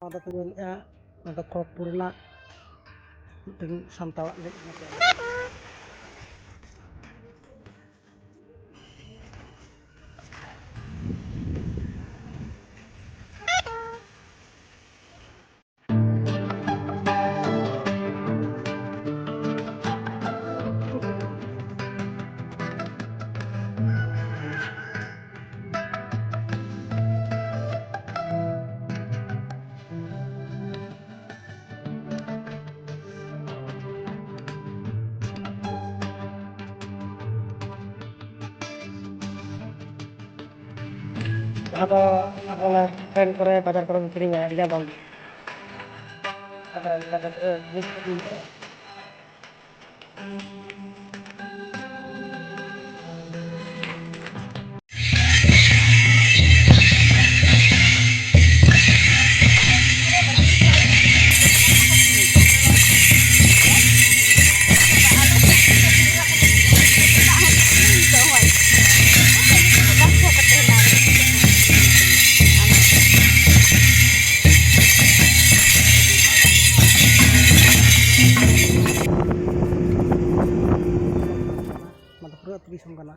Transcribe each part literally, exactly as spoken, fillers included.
ᱱᱚᱣᱟ ᱫᱚᱠᱚ ᱢᱮᱱᱮᱫᱼᱟ, ᱱᱚᱣᱟ ᱫᱚ ᱠᱷᱚᱲᱚᱜᱽᱯᱩᱨ ᱨᱮᱱᱟᱜ ᱢᱤᱫᱴᱮᱱ ᱥᱟᱱᱛᱟᱲᱟᱜ ᱮᱱᱮᱡ ᱠᱟᱱᱟ᱾ ᱡᱟᱦᱟᱸ ᱫᱚ ᱟᱵᱚ ᱚᱱᱟ ᱴᱨᱮᱱ ᱠᱚᱨᱮ, ᱵᱟᱡᱟᱨ ᱠᱚᱨᱮ ᱵᱚᱱ ᱠᱤᱨᱤᱧᱟ, ᱤᱱᱟᱹ ᱵᱟᱝ᱾ ᱚᱱᱟ ᱫᱚ ᱯᱩᱨᱟᱹ ᱟᱹᱛᱩ ᱫᱤᱥᱚᱢ ᱠᱟᱱᱟ᱾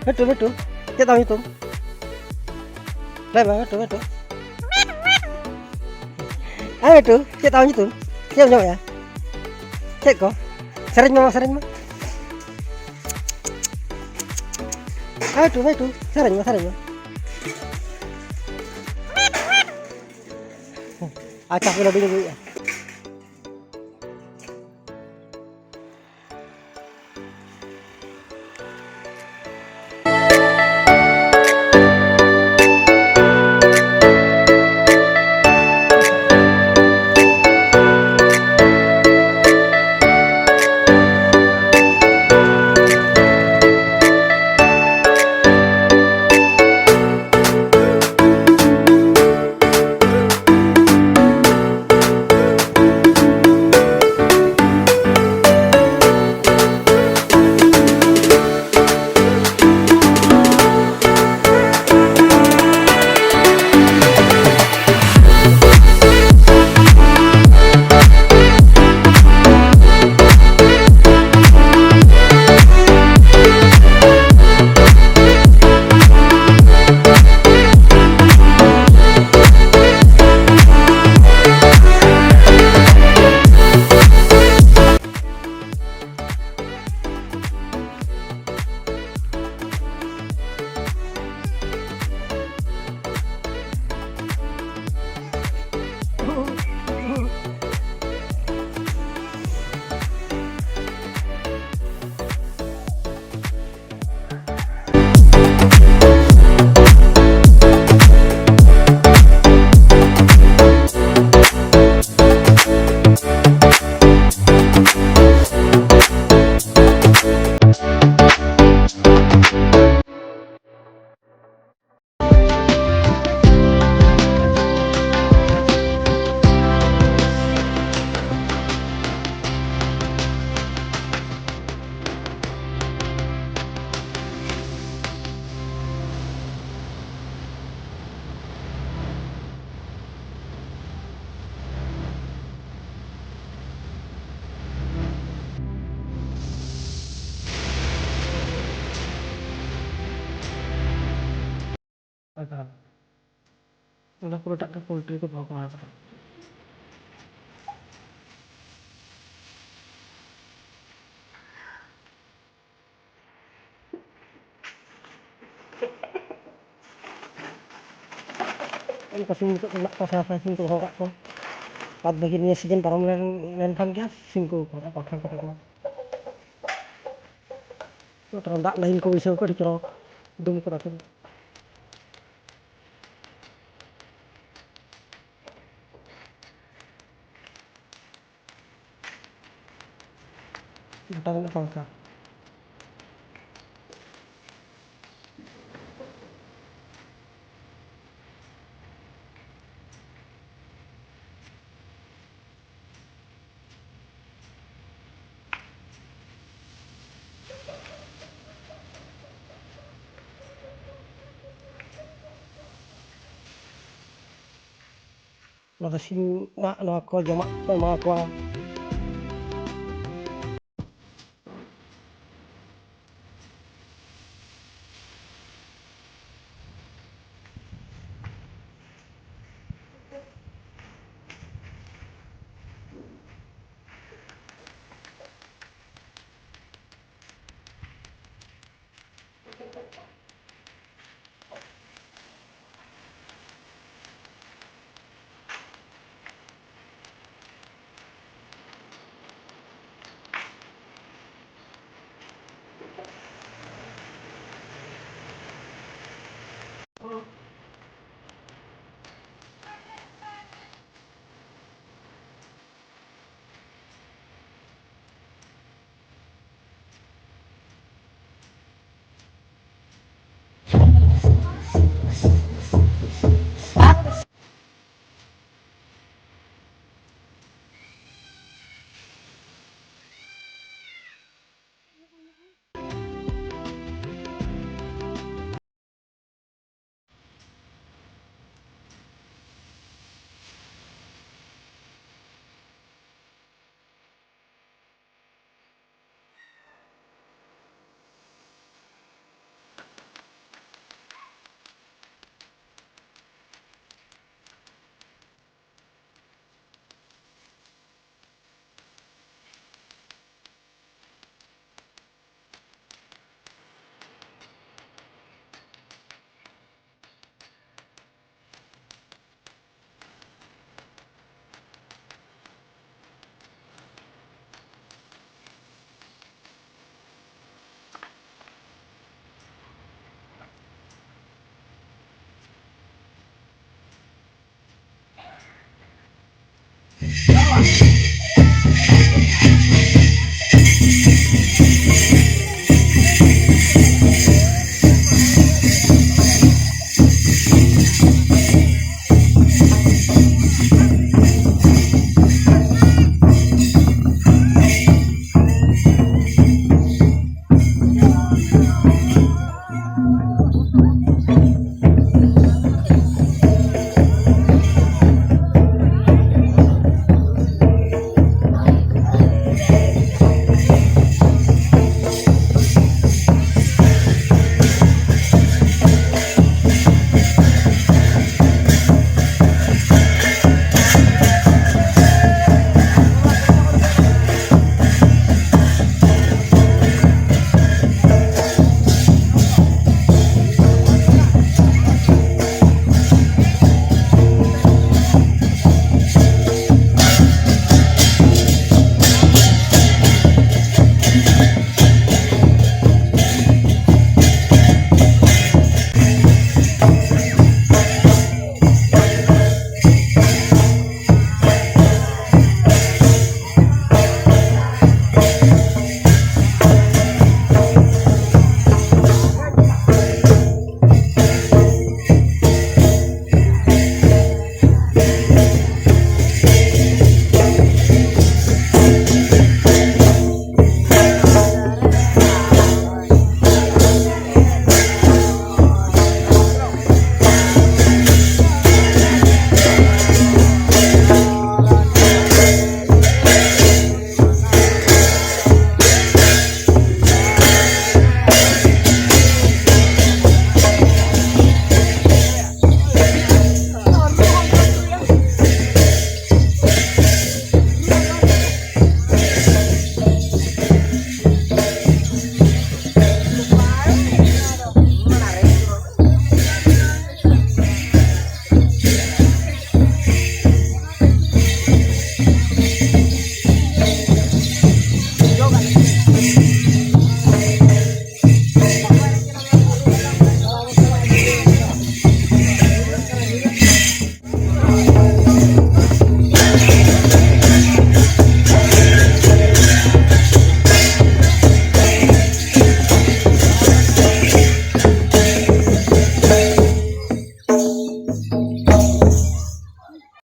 ᱢᱤᱴᱩ, ᱢᱤᱴᱩ, ᱪᱮᱫ ᱛᱟᱢ ᱧᱩᱛᱩᱢ? ᱞᱟᱹᱭ ᱢᱮ, ᱢᱤᱴᱩ, ᱢᱤᱴᱩ᱾ ᱦᱮᱸ, ᱢᱤᱴᱩ, ᱪᱮᱫ ᱛᱟᱢ ᱧᱩᱛᱩᱢ? ᱪᱮᱫ ᱮᱢ ᱡᱚᱢᱮᱜᱼᱟ? ᱪᱮᱫ ᱠᱚ? ᱥᱮᱨᱮᱧ ᱢᱮ, ᱢᱟ, ᱥᱮᱨᱮᱧ ᱢᱮ᱾ ᱦᱮᱸ, ᱢᱤᱴᱩ, ᱢᱤᱴᱩ, ᱥᱮᱨᱮᱧ ᱢᱮ, ᱥᱮᱨᱮᱧ ᱢᱮ᱾ ᱟᱪᱪᱷᱟ, ᱦᱟᱯᱮ ᱞᱟᱹᱰᱩᱧ ᱟᱹᱜᱩᱭᱮᱫᱼᱟ᱾ ᱚᱱᱟ ᱯᱩᱨᱟᱹᱴᱟᱜ ᱜᱮ ᱯᱳᱞᱴᱨᱤ ᱠᱚ ᱫᱚᱦᱚ ᱠᱚᱣᱟ᱾ ᱚᱱᱠᱟ ᱥᱤᱢ ᱱᱤᱛᱚᱜ ᱫᱚ ᱢᱮᱱᱟᱜ ᱠᱚᱣᱟ, ᱥᱮᱬᱟ ᱥᱮᱬᱟ ᱥᱤᱢ ᱠᱚ ᱫᱚᱦᱚ ᱟᱠᱟᱫ ᱠᱚᱣᱟ᱾ ᱵᱟᱫᱽ ᱵᱟᱹᱠᱤ ᱱᱤᱭᱟᱹ ᱥᱤᱡᱤᱱ ᱯᱟᱨᱚᱢ ᱞᱮᱱ, ᱞᱮᱱᱠᱷᱟᱱ ᱜᱮ ᱥᱤᱢ ᱠᱚ ᱠᱚ ᱟᱠᱷᱨᱤᱧ ᱠᱚ ᱛᱟᱠᱚᱣᱟ᱾ ᱫᱟᱜ ᱞᱟᱭᱤᱱ ᱠᱚ ᱵᱟᱹᱭᱥᱟᱹᱣ ᱠᱚ ᱟᱹᱰᱤ ᱪᱚᱨᱚᱠ ᱫᱩᱢ ᱠᱚ ᱨᱟᱠᱟᱵᱟ᱾ ᱜᱚᱴᱟ ᱨᱮᱱᱟᱜ ᱯᱟᱝᱠᱷᱟ᱾ ᱱᱚᱣᱟ ᱫᱚ ᱥᱤᱢ ᱟᱜ ᱱᱚᱣᱟ ᱠᱚ ᱡᱚᱢᱟᱜ ᱠᱚ ᱮᱢᱟ ᱠᱚᱣᱟ᱾